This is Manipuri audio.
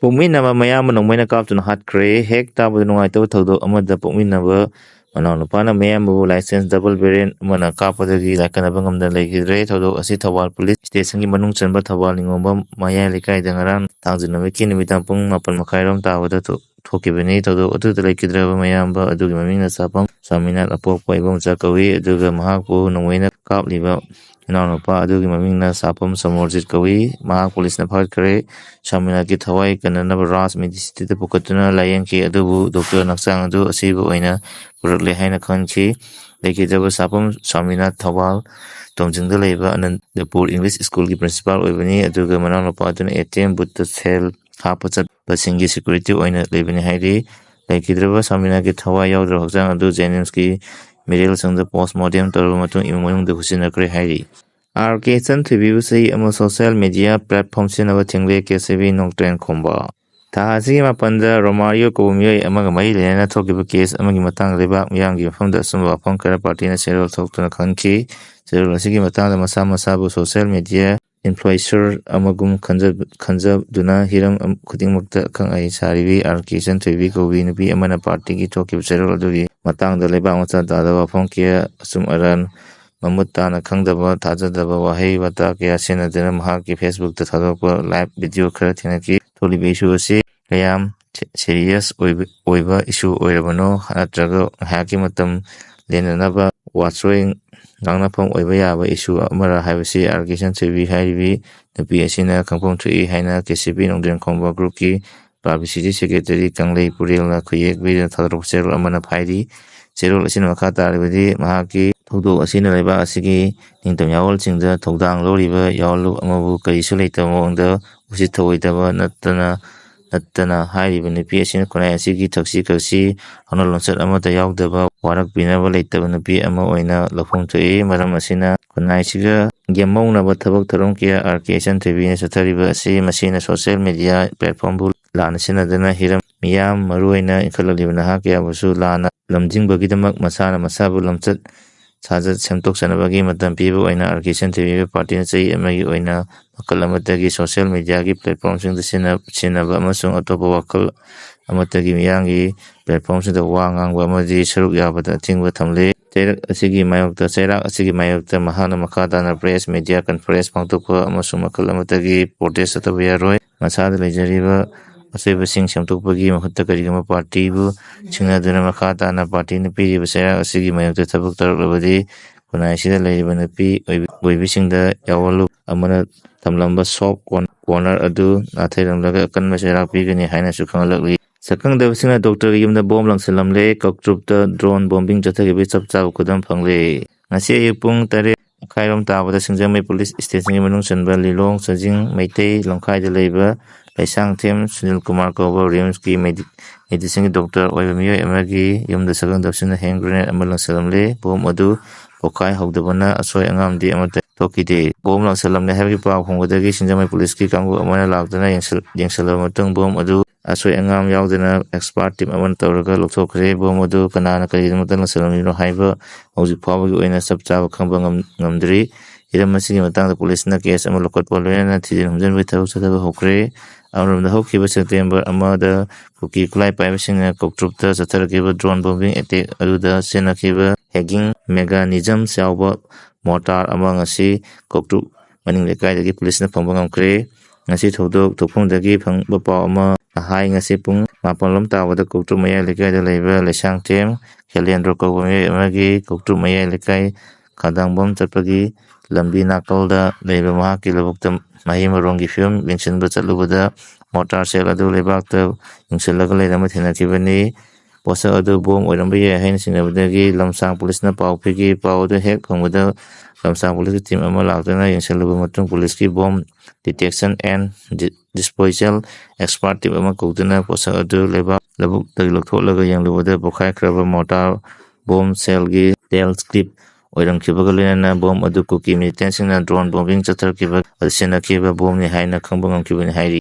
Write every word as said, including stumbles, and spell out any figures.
ꯄꯣꯛꯃꯤꯟꯅꯕ ꯃꯌꯥꯝꯕ ꯅꯣꯡꯃꯩꯅ ꯀꯥꯞꯇꯨꯅ ꯍꯥꯠꯈ꯭ꯔꯦ꯫ ꯍꯦꯛ ꯇꯥꯕꯗ ꯅꯨꯡꯉꯥꯏꯇꯕ ꯊꯧꯗꯣꯛ ꯑꯃꯗ ꯄꯣꯛꯃꯤꯟꯅꯕ ꯃꯅꯥꯎꯅꯨꯄꯥꯅ ꯃꯌꯥꯝꯕꯕꯨ licence double barrel ꯑꯃꯅ ꯀꯥꯞꯄꯗꯒꯤ ꯂꯥꯏꯀꯠꯅꯕ ꯉꯝꯗꯅ ꯂꯩꯈꯤꯗ꯭ꯔꯦ꯫ ꯊꯧꯗꯣꯛ ꯑꯁꯤ ꯊꯧꯕꯥꯜ police stationꯒꯤ ꯃꯅꯨꯡ ꯆꯟꯕ ꯊꯧꯕꯥꯜ ꯅꯤꯉꯣꯝꯕꯝ ꯃꯌꯥꯏ ꯂꯩꯀꯥꯏꯗ ꯉꯔꯥꯡ ꯊꯥꯡꯖ ꯅꯨꯃꯤꯠꯀꯤ ꯅꯨꯃꯤꯗꯥꯡ ꯄꯨꯡ ꯃꯥꯄꯟ ꯃꯈꯥꯏꯔꯣꯝ ꯇꯥꯕꯗ ꯊꯣꯛ-, ꯊꯣꯛꯈꯤꯕꯅꯤ꯫ ꯊꯧꯗꯣꯛ ꯑꯗꯨꯗ ꯂꯩꯈꯤꯗ꯭ꯔꯕ ꯃꯌꯥꯝꯕ ꯑꯗꯨꯒꯤ ꯃꯃꯤꯡꯅ ꯁꯥꯄꯝ ꯁ꯭ꯋꯥꯃꯤꯅꯥꯊ ꯑꯄꯣꯛꯄ ꯏꯕꯣꯝꯆꯥ ꯀꯧꯏ꯫ ꯑꯗꯨꯒ ꯃꯍꯥꯛꯄꯨ ꯅꯣꯡꯃꯩꯅ ꯀꯥꯞꯂꯤꯕ ꯃꯅꯥꯎꯅꯨꯄꯥ ꯑꯗꯨꯒꯤ ꯃꯃꯤꯡꯅ ꯁꯥꯄꯝ ꯁꯣꯃꯣꯔꯖꯤꯠ ꯀꯧꯏ꯫ ꯃꯍꯥꯛ policeꯅ ꯐꯥꯈ꯭ꯔꯦ꯫ ꯁ꯭ꯋꯥꯃꯤꯅꯥꯊꯀꯤ ꯊꯋꯥꯏ ꯀꯟꯅꯅꯕ ꯔꯥꯖ ꯃꯦꯗꯤꯁꯤꯇꯤꯗ ꯄꯨꯈꯠꯇꯨꯅ ꯂꯥꯌꯦꯡꯈꯤ, ꯑꯗꯨꯕꯨ doctorꯅ ꯍꯛꯆꯥꯡ ꯑꯗꯨ ꯑꯁꯤꯕ ꯑꯣꯏꯅ ꯄꯨꯔꯛꯂꯦ ꯍꯥꯏꯅ ꯈꯪꯈꯤ꯫ ꯂꯩꯈꯤꯗ꯭ꯔꯕ ꯁꯥꯄꯝ ꯁ꯭ꯋꯥꯃꯤꯅꯥꯊ ꯊꯧꯕꯥꯜ ꯇꯣꯡꯖꯤꯡꯗ ꯂꯩꯕ ꯑꯅꯟꯗꯄꯨꯔ English Schoolꯒꯤ principal ꯑꯣꯏꯕꯅꯤ, ꯑꯗꯨꯒ ꯃꯅꯥꯎꯅꯨꯄꯥ ꯑꯗꯨꯅ ATM boothꯇ ꯁꯦꯜ ꯍꯥꯞꯄ ꯆꯠꯄꯁꯤꯡꯒꯤ security ꯑꯣꯏꯅ ꯂꯩꯕꯅꯤ ꯍꯥꯏꯔꯤ꯫ ꯂꯩꯈꯤꯗ꯭ꯔꯕ ꯁ꯭ꯋꯥꯃꯤꯅꯥꯊꯀꯤ ꯊꯋꯥꯏ ꯌꯥꯎꯗ꯭ꯔꯕ ꯍꯛꯆꯥꯡ ꯑꯗꯨ JNIMSꯀꯤ ꯃꯤꯔꯦꯜ ꯁꯪꯗ post mortem ꯇꯧꯔꯕ ꯃꯇꯨꯡ ꯏꯃꯨꯡ ꯃꯅꯨꯡꯗ ꯍꯨꯠꯆꯤꯟꯅꯈ꯭ꯔꯦ ꯍꯥꯏꯔꯤ꯫ RK ꯏꯆꯟꯊꯣꯏꯕꯤꯕꯨ ꯆꯍꯤ ꯑꯃ social media platform ꯁꯤꯖꯤꯟꯅꯕ ꯊꯤꯡꯂꯦ, KCB ꯅꯣꯡꯊ꯭ꯔꯦꯟ ꯈꯣꯝꯕ꯫ ꯊꯥ ꯑꯁꯤꯒꯤ ꯃꯥꯄꯟꯗ ꯔꯣꯃꯥꯔꯤꯑꯣ ꯀꯧꯕ ꯃꯤꯑꯣꯏ ꯑꯃꯒ ꯃꯔꯤ ꯂꯩꯅꯅ ꯊꯣꯛꯈꯤꯕ case ꯑꯃꯒꯤ ꯃꯇꯥꯡꯗ ꯂꯩꯕꯥꯛ ꯃꯤꯌꯥꯝꯒꯤ ꯃꯐꯝꯗ ꯑꯆꯨꯝꯕ ꯋꯥꯐꯝ ꯈꯔ partyꯅ ꯆꯦꯔꯣꯜ ꯊꯣꯛꯇꯨꯅ ꯈꯪꯈꯤ꯫ ꯆꯦꯔꯣꯜ ꯑꯁꯤꯒꯤ ꯃꯇꯥꯡꯗ ꯃꯁꯥ ꯃꯁꯥꯕꯨ social media influencer ꯑꯃꯒꯨꯝ ꯈꯟꯖ-, ꯈꯟꯖꯗꯨꯅ ꯍꯤꯔꯝ ꯑꯝ-, ꯈꯨꯗꯤꯡꯃꯛꯇ ꯑꯈꯪ ꯑꯍꯩ ꯁꯥꯔꯤꯕꯤ RK ꯏꯆꯟꯊꯣꯏꯕꯤ ꯀꯧꯕꯤ ꯅꯨꯄꯤ ꯑꯃꯅ partyꯒꯤ ꯊꯣꯛꯈꯤꯕ ꯆꯦꯔꯣꯜ ꯑꯗꯨꯒꯤ ꯃꯇꯥꯡꯗ ꯂꯩꯕꯥꯛ ꯃꯆꯥ ꯇꯥꯗꯕ ꯋꯥꯐꯝ ꯀꯌꯥ, ꯑꯆꯨꯝ ꯑꯔꯥꯟ ꯃꯃꯨꯠ ꯇꯥꯅ ꯈꯪꯗꯕ, ꯊꯥꯖꯗꯕ ꯋꯥꯍꯩ ꯋꯥꯇꯥ ꯀꯌꯥ ꯁꯤꯖꯤꯟꯅꯗꯨꯅ ꯃꯍꯥꯛꯀꯤ Facebookꯇ ꯊꯥꯗꯣꯛꯄ live video ꯈꯔ ꯊꯦꯡꯅꯈꯤ꯫ ꯊꯣꯛꯂꯤꯕ issue ꯑꯁꯤ ꯀꯌꯥꯝ se-, serious ꯑꯣꯏꯕ, ꯑꯣꯏꯕ issue ꯑꯣꯏꯔꯕꯅꯣ, ꯅꯠꯇ꯭ꯔꯒ ꯉꯥꯏꯍꯥꯛꯀꯤ ꯃꯇꯝ ꯂꯦꯟꯅꯅꯕ ꯋꯥꯆꯣꯏ ꯉꯥꯡꯅꯐꯝ ꯑꯣꯏꯕ ꯌꯥꯕ issue ꯑꯃꯔ ꯍꯥꯏꯕꯁꯤ RK ꯏꯆꯟꯊꯣꯏꯕꯤ ꯍꯥꯏꯔꯤꯕꯤ ꯅꯨꯄꯤ ꯑꯁꯤꯅ ꯈꯪꯐꯝ ꯊꯣꯛꯏ ꯍꯥꯏꯅ KCB ꯅꯣꯡꯊ꯭ꯔꯦꯟ ꯈꯣꯝꯕ groupꯀꯤ publicity secretary ꯀꯪꯂꯩ ꯄꯨꯔꯦꯜꯅ ꯈꯨꯌꯦꯛ video ꯊꯥꯗꯣꯔꯛꯄ ꯆꯦꯔꯣꯜ ꯑꯃꯅ ꯍꯥꯏꯔꯤ꯫ ꯆꯦꯔꯣꯜ ꯑꯁꯤꯅ ꯃꯈꯥ ꯇꯥꯔꯤꯕꯗꯤ, ꯃꯍꯥꯛꯀꯤ ꯊꯧꯗꯣꯛ ꯑꯁꯤꯅ ꯂꯩꯕꯥꯛ ꯑꯁꯤꯒꯤ ꯅꯤꯡꯇꯝ ꯌꯥꯑꯣꯜꯁꯤꯡꯗ ꯊꯧꯗꯥꯡ ꯂꯧꯔꯤꯕ ꯌꯥꯑꯣꯜꯂꯨꯞ ꯑꯃꯕꯨ ꯀꯔꯤꯁꯨ ꯂꯩꯇꯕ ꯃꯑꯣꯡꯗ ꯎꯁꯤꯠ ꯊꯑꯣꯏꯗꯕ ꯅꯠꯇꯅ, ꯅꯠꯇꯅ ꯍꯥꯏꯔꯤꯕ ꯅꯨꯄꯤ ꯑꯁꯤꯅ ꯈꯨꯟꯅꯥꯏ ꯑꯁꯤꯒꯤ ꯊꯛꯁꯤ ꯈꯥꯁꯤ ꯍꯧꯅ ꯂꯣꯟꯆꯠ ꯑꯃꯠꯇ ꯌꯥꯎꯗꯕ, ꯋꯥꯔꯛꯄꯤꯅꯕ ꯂꯩꯇꯕ ꯅꯨꯄꯤ ꯑꯃ ꯑꯣꯏꯅ ꯂꯧꯐꯝ ꯊꯣꯛꯏ꯫ ꯃꯔꯝ ꯑꯁꯤꯅ ꯈꯨꯟꯅꯥꯏꯁꯤꯒ ꯌꯦꯝꯃꯧꯅꯕ ꯊꯕꯛ ꯊꯧꯔꯝ ꯀꯌꯥ RK ꯏꯆꯟꯊꯣꯏꯕꯤꯅ ꯆꯠꯊꯔꯤꯕ ꯑꯁꯤ, ꯃꯁꯤꯅ social media platformꯕꯨ ꯂꯥꯟꯅ ꯁꯤꯖꯤꯟꯅꯗꯨꯅ ꯍꯤꯔꯝ ꯃꯤꯌꯥꯝ, ꯃꯔꯨꯑꯣꯏꯅ ꯏꯟꯈꯠꯂꯛꯂꯤꯕ ꯅꯍꯥ ꯀꯌꯥꯕꯨꯁꯨ ꯂꯥꯟꯅ ꯂꯝꯖꯤꯡꯕꯒꯤꯗꯃꯛ ꯃꯁꯥꯅ ꯃꯁꯥꯕꯨ ꯂꯝꯆꯠ ꯁꯥꯖꯠ ꯁꯦꯝꯗꯣꯛꯆꯅꯕꯒꯤ ꯃꯇꯝ ꯄꯤꯕ ꯑꯣꯏꯅ ꯑꯥꯔ ꯀꯦ ꯁꯟꯊꯣꯏꯕꯤꯕꯨ ꯄꯥꯔꯇꯤꯅ ꯆꯍꯤ ꯑꯃꯒꯤ ꯑꯣꯏꯅ ꯃꯈꯜ ꯑꯃꯠꯇꯒꯤ ꯁꯣꯁꯤꯌꯦꯜ ꯃꯤꯗꯤꯌꯥꯒꯤ ꯄ꯭ꯂꯦꯠꯐꯣꯝꯁꯤꯡꯗ ꯁꯤꯖꯤꯟꯅ-, ꯁꯤꯖꯤꯟꯅꯕ ꯑꯃꯁꯨꯡ ꯑꯇꯣꯞꯄ ꯋꯥꯈꯜ ꯑꯃꯠꯇꯒꯤ ꯃꯤꯌꯥꯝꯒꯤ ꯄ꯭ꯂꯦꯠꯐꯣꯝꯁꯤꯡꯗ ꯋꯥ ꯉꯥꯡꯕ ꯑꯃꯗꯤ ꯁꯔꯨꯛ ꯌꯥꯕꯗ ꯑꯊꯤꯡꯕ ꯊꯝꯂꯦ꯫ ꯆꯩꯔꯛ ꯑꯁꯤꯒꯤ ꯃꯥꯌꯣꯛꯇ, ꯆꯩꯔꯥꯛ ꯑꯁꯤꯒꯤ ꯃꯥꯌꯣꯛꯇ ꯃꯍꯥꯛꯅ ꯃꯈꯥ ꯇꯥꯅ ꯄ꯭ꯔꯦꯁ ꯃꯤꯗꯤꯌꯥ ꯀꯟꯐꯔꯦꯟꯁ ꯄꯥꯡꯊꯣꯛꯄ ꯑꯃꯁꯨꯡ ꯃꯈꯜ ꯑꯃꯠꯇꯒꯤ ꯄ꯭ꯔꯣꯇꯦꯁ ꯆꯠꯊꯕ ꯌꯥꯔꯣꯏ꯫ ꯃꯁꯥꯗ ꯂꯩꯖꯔꯤꯕ ꯑꯁꯣꯏꯕꯁꯤꯡ ꯁꯦꯝꯗꯣꯛꯄꯒꯤ ꯃꯍꯨꯠꯇ ꯀꯔꯤꯒꯨꯝꯕ ꯄꯥꯔꯇꯤꯕꯨ ꯁꯤꯡꯅꯗꯨꯅ ꯃꯈꯥ ꯇꯥꯅ ꯄꯥꯔꯇꯤꯅ ꯄꯤꯔꯤꯕ ꯆꯩꯔꯥꯛ ꯑꯁꯤꯒꯤ ꯃꯥꯌꯣꯛꯇ ꯊꯕꯛ ꯇꯧꯔꯛꯂꯕꯗꯤ ꯈꯨꯟꯅꯥꯏꯁꯤꯗ ꯂꯩꯔꯤꯕ ꯅꯨꯄꯤ ꯑꯣꯏꯕꯤ-, ꯑꯣꯏꯕꯤꯁꯤꯡꯗ ꯌꯥꯑꯣꯟꯂꯨꯞ ꯑꯃꯅ ꯊꯝꯂꯝꯕ ꯁꯣꯐ ꯀꯣꯔ-, ꯀꯣꯔꯅꯔ ꯑꯗꯨ ꯅꯥꯊꯩꯔꯝꯂꯒ ꯑꯀꯟꯕ ꯆꯩꯔꯥꯛ ꯄꯤꯒꯅꯤ ꯍꯥꯏꯅꯁꯨ ꯈꯪꯍꯜꯂꯛꯂꯤ꯫ ꯁꯛꯈꯪꯗꯕꯁꯤꯡꯅ ꯗꯣꯛꯇꯔꯒꯤ ꯌꯨꯝꯗ ꯕꯣꯝ ꯂꯪꯁꯤꯜꯂꯝꯂꯦ꯫ ꯀꯥꯡꯇ꯭ꯔꯨꯞꯇ ꯗ꯭ꯔꯣꯟ ꯕꯣꯝꯕꯤꯡ ꯆꯠꯊꯈꯤꯕꯒꯤ ꯆꯞ ꯆꯥꯕ ꯈꯨꯗꯝ ꯐꯪꯂꯦ꯫ ꯉꯁꯤ ꯑꯌꯨꯛ ꯄꯨꯡ ꯇꯔꯦꯠ ꯃꯈꯥꯏꯔꯣꯝ ꯇꯥꯕꯗ ꯁꯤꯡꯖꯃꯩ ꯄꯨꯂꯤꯁ ꯁ꯭ꯇꯦꯁꯟꯒꯤ ꯃꯅꯨꯡ ꯆꯟꯕ ꯂꯤꯂꯣꯡ ꯆꯥꯖꯤꯡ ꯃꯩꯇꯩ ꯂꯝꯈꯥꯏꯗ ꯂꯩꯕ ꯂꯩꯁꯥꯡꯊꯦꯝ ꯁꯨꯅꯤꯜ ꯀꯨꯃꯥꯔ ꯀꯧꯕ ꯔꯤꯝꯁꯀꯤ ꯃꯦꯗꯤ-, ꯃꯦꯗꯤꯁꯤꯟꯒꯤ ꯗꯣꯛꯇꯔ ꯑꯣꯏꯕ ꯃꯤꯑꯣꯏ ꯑꯃꯒꯤ ꯌꯨꯝꯗ ꯁꯛꯈꯪꯗꯕꯁꯤꯡꯅ ꯍꯦꯟ ꯒ꯭ꯔꯦꯅꯦꯗ ꯑꯃ ꯂꯪꯁꯤꯜꯂꯝꯂꯦ꯫ ꯕꯣꯝ ꯑꯗꯨ ꯄꯣꯈꯥꯏ ꯍꯧꯗꯕꯅ ꯑꯁꯣꯏ ꯑꯉꯥꯝꯗꯤ ꯑꯃꯠꯇ ꯊꯣꯛꯈꯤꯗꯦ꯫ ꯕꯣꯝ ꯂꯪꯁꯤꯜꯂꯝꯂꯦ ꯍꯥꯏꯕꯒꯤ ꯄꯥꯎ ꯐꯪꯕꯗꯒꯤ ꯁꯤꯡꯖꯃꯩ ꯄꯨꯂꯤꯁꯀꯤ ꯀꯥꯡꯕꯨ ꯑꯃꯅ ꯂꯥꯛꯇꯨꯅ ꯌꯦꯡꯁꯤꯜ-, ꯌꯦꯡꯁꯤꯜꯂꯕ ꯃꯇꯨꯡ ꯕꯣꯝ ꯑꯗꯨ ꯑꯁꯣꯏ ꯑꯉꯥꯝ ꯌꯥꯎꯗꯅ ꯑꯦꯛꯁꯄꯥꯔꯠ ꯇꯤꯝ ꯑꯃꯅ ꯇꯧꯔꯒ ꯂꯧꯊꯣꯛꯈ꯭ꯔꯦ꯫ ꯕꯣꯝ ꯑꯗꯨ ꯀꯅꯥꯅ ꯀꯔꯤꯒꯤꯗꯃꯛꯇ ꯂꯪꯁꯤꯜꯂꯝꯂꯤꯕꯅꯣ ꯍꯥꯏꯕ ꯍꯧꯖꯤꯛ ꯐꯥꯎꯕꯒꯤ ꯑꯣꯏꯅ ꯆꯞ ꯆꯥꯕ ꯈꯪꯕ ꯉꯝ-, ꯉꯝꯗ꯭ꯔꯤ꯫ ꯍꯤꯔꯝ ꯑꯁꯤꯒꯤ ꯃꯇꯥꯡꯗ ꯄꯨꯂꯤꯁꯅ ꯀꯦꯁ ꯑꯃ ꯂꯧꯈꯠꯄ ꯂꯣꯏꯅꯅ ꯊꯤꯖꯤꯟ ꯍꯨꯝꯖꯤꯟꯕꯒꯤ ꯊꯕꯛ ꯆꯠꯊꯕ ꯍꯧꯈ꯭ꯔꯦ꯫ ꯑꯃꯔꯣꯝꯗ, ꯍꯧꯈꯤꯕ ꯁꯦꯞꯇꯦꯝꯕꯔ ꯑꯃꯗ ꯀꯨꯀꯤ ꯈꯨꯠꯂꯥꯏ ꯄꯥꯏꯕꯁꯤꯡꯅ ꯀꯥꯡꯇ꯭ꯔꯨꯞꯇ ꯆꯠꯊꯔꯛꯈꯤꯕ ꯗ꯭ꯔꯣꯟ ꯕꯣꯝꯕꯤꯡ ꯑꯦꯇꯦꯛ ꯑꯗꯨꯗ ꯁꯤꯖꯤꯟꯅꯈꯤꯕ ꯍꯦꯒꯤꯡ ꯃꯦꯀꯥꯅꯤꯖꯝ ꯌꯥꯎꯕ ꯃꯣꯔꯇꯥꯔ ꯑꯃ ꯉꯁꯤ ꯀꯥꯡꯇ꯭ꯔꯨꯞ ꯃꯅꯤꯡ ꯂꯩꯀꯥꯏꯗꯒꯤ ꯄꯨꯂꯤꯁꯅ ꯐꯪꯕ ꯉꯝꯈ꯭ꯔꯦ꯫ ꯉꯁꯤ ꯊꯧꯗꯣꯛ ꯊꯣꯛꯐꯝꯗꯒꯤ ꯐꯪꯕ ꯄꯥꯎ ꯑꯃꯅ ꯍꯥꯏ, ꯉꯁꯤ ꯄꯨꯡ ꯃꯥꯄꯜ ꯂꯣꯝ ꯇꯥꯕꯗ ꯀꯥꯡꯇ꯭ꯔꯨꯞ ꯃꯌꯥꯏ ꯂꯩꯀꯥꯏꯗ ꯂꯩꯕ ꯂꯩꯁꯥꯡꯊꯦꯝ ꯈꯦꯂꯦꯟꯗ꯭ꯔꯣ ꯀꯧꯕ ꯃꯤꯑꯣꯏ ꯑꯃꯒꯤ ꯀꯥꯡꯇ꯭ꯔꯨꯞ ꯃꯌꯥꯏ ꯂꯩꯀꯥꯏ ꯈꯥꯗꯥꯡꯕꯝ ꯆꯠꯄꯒꯤ ꯂꯝꯕꯤ ꯅꯥꯀꯜꯗ ꯂꯩꯕ ꯃꯍꯥꯛꯀꯤ ꯂꯧꯕꯨꯛꯇ ꯃꯍꯩ ꯃꯔꯣꯡꯒꯤ ꯐꯤꯕꯝ ꯌꯦꯡꯁꯤꯟꯕ ꯆꯠꯂꯨꯕꯗ ꯃꯣꯔꯇꯥꯔ ꯁꯦꯜ ꯑꯗꯨ ꯂꯩꯕꯥꯛꯇ ꯌꯨꯡꯁꯤꯜꯂꯒ ꯂꯩꯔꯝꯕ ꯊꯦꯡꯅꯈꯤꯕꯅꯤ꯫ ꯄꯣꯠꯁꯛ ꯑꯗꯨ ꯕꯣꯝ ꯑꯣꯏꯔꯝꯕ ꯌꯥꯏ ꯍꯥꯏꯅ ꯆꯤꯡꯅꯕꯗꯒꯤ ꯂꯝꯁꯥꯡ ꯄꯨꯂꯤꯁꯅ ꯄꯥꯎ ꯄꯤꯈꯤ꯫ ꯄꯥꯎ ꯑꯗꯨ ꯍꯦꯛ ꯐꯪꯕꯗ ꯂꯝꯁꯥꯡ ꯄꯨꯂꯤꯁꯀꯤ ꯇꯤꯝ ꯑꯃ ꯂꯥꯛꯇꯨꯅ ꯌꯦꯡꯁꯤꯜꯂꯨꯕ ꯃꯇꯨꯡ ꯄꯨꯂꯤꯁꯀꯤ bomb detection N D-, disposal expert team ꯑꯃ ꯀꯧꯗꯨꯅ ꯄꯣꯠꯁꯛ ꯑꯗꯨ ꯂꯩꯕꯥꯛ ꯂꯧꯕꯨꯛꯇꯒꯤ ꯂꯧꯊꯣꯛꯂꯒ ꯌꯦꯡꯂꯨꯕꯗ ꯄꯣꯈꯥꯏꯈ꯭ꯔꯕ ꯃꯣꯔꯇꯥꯔ ꯕꯣꯝ ꯁꯦꯜꯒꯤ ꯇꯦꯜ ꯀ꯭ꯂꯤꯞ ꯑꯣꯏꯔꯝꯈꯤꯕꯒ ꯂꯣꯏꯅꯅ ꯕꯣꯝ ꯑꯗꯨ ꯀꯨꯀꯤ ꯃꯤꯂꯤꯇꯦꯟꯁꯤꯡꯅ ꯗ꯭ꯔꯣꯟ ꯕꯣꯝꯕꯤꯡ ꯆꯠꯊꯔꯛꯈꯤꯕ ꯑꯗꯨ ꯁꯤꯖꯤꯟꯅꯈꯤꯕ ꯕꯣꯝꯅꯤ ꯍꯥꯏꯅ ꯈꯪꯕ ꯉꯝꯈꯤꯕꯅꯤ ꯍꯥꯏꯔꯤ꯫